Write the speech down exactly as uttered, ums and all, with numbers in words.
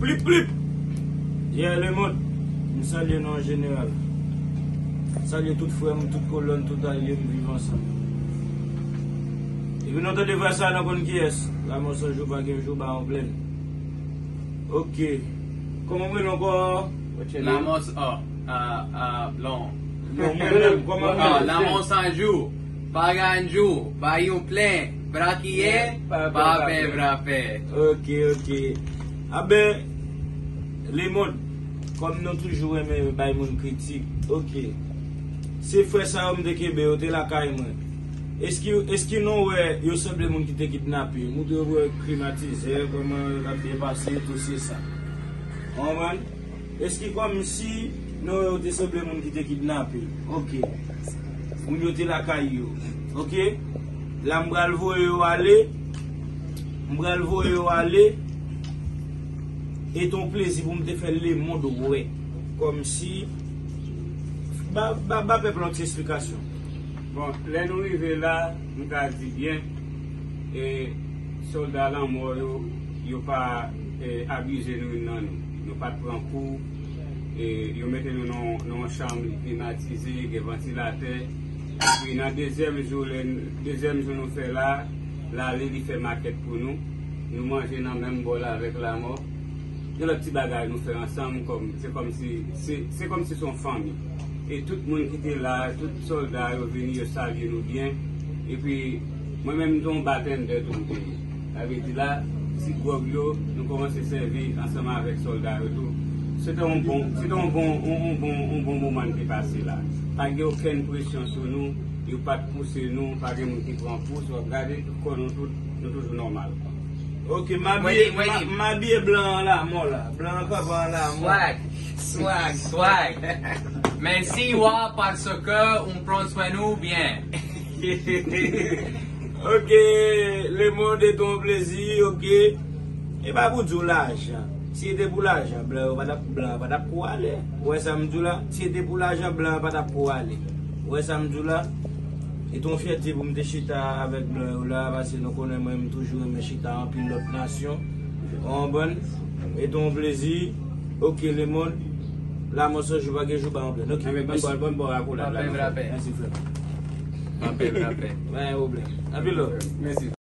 Plip, plip! Yeah, lemonn, m salye nou an jeneral. M salye tout frè m, tout kolòn, tout alye m, viv ansanm. Epi nou tande vwa sa, nou konn kiyès. Lanmò san jou, pa gen jou, ba yon plèn. Ok. Kòman w rele ankò? What's your name? Lanmò s-, oh, ah, ah, non. Non, mwen menm, kòman w rele? Ah, lanmò san jou. Pa gen jou, ba yon plèn. Brakiye, pa pè vrapè. Ok, ok. Aben, lemonn, kòm nou toujou renmen bay moun kritik, ok. Se frè sa yo m te kenbe, yo te lakay mwen. Eski, eski nou wè yo sanble moun ki te kidnape? Moutre yo wè klimatizè, kòman yo t ap byen pase, tout se sa. Ou konprann? Eski kòmsi nou wè yo te sanble moun ki te kidnape? Ok. Moun yo te lakay yo. Ok. La m pral voye yo ale. M pral voye yo ale. E te yon plezi pou m te fè lemonn wè. Kòmsi. Ba, ba, ba pèp la yon ti esplikasyon. Bon, lè nou rive la, m ka di byen, e, sòlda lanmò yo, yo pa, e, abize nou youn nan nou. Nou pa t pran kou, e, yo mete nou nan, nan yon chanm klimatize, gen vantilatè. Epi nan dezyèm jou, lè n-, dezyèm jou nou fè la, l ale, li fè makèt pou nou. Nou manje nan menm bòl avèk lanmò. Gen lòt ti bagay nou fè ansanm, kòm, se kòmsi, se, se kòmsi se yon fanmi. E tout moun ki te la, tout sòlda yo vini, yo salye nou byen. Epi, mwen menm, m te yon batendè tou m te ye. Sa vle di la, ti gwòg yo, nou kòmanse sèvi ansanm avèk sòlda yo tou. Se te yon bon, se te yon bon, yon, yon bon, yon bon moman n te pase la. Pa gen okenn presyon sou nou, yo pa t pouse nou, pa gen moun ki pran pous, w ap gade, kò nou tout, nou toujou nòmal. Ok, m abiye, m a-, m abiye blan an lanmò la. Blan an kanpe an lanmò. Swag, swag, swag. Mèsi, wa, paske ou pran swen nou byen. Ok, lemonn, e te yon plezi, ok. E pa pou di w lajan. Si se te pou lajan, blan yo pa t ap, blan yo pa t ap pou ale. Ou wè sa m di w la? Si se te pou lajan, blan yo pa t ap pou ale. Ou wè sa m di w la? E te yon fyète pou m te chita avèk blan yo la, paske nou konnen mwen, m toujou renmen chita anpil lòt nasyon. Ou konprann? E te yon plezi. Ok, lemonn. Lanmò san jou, pa gen jou, ba yon plèn. Ok, mèsi. Anpil rapè. Mèsi, frè. Anpil rapè. Pa gen pwoblèm. Anpil love. Mèsi.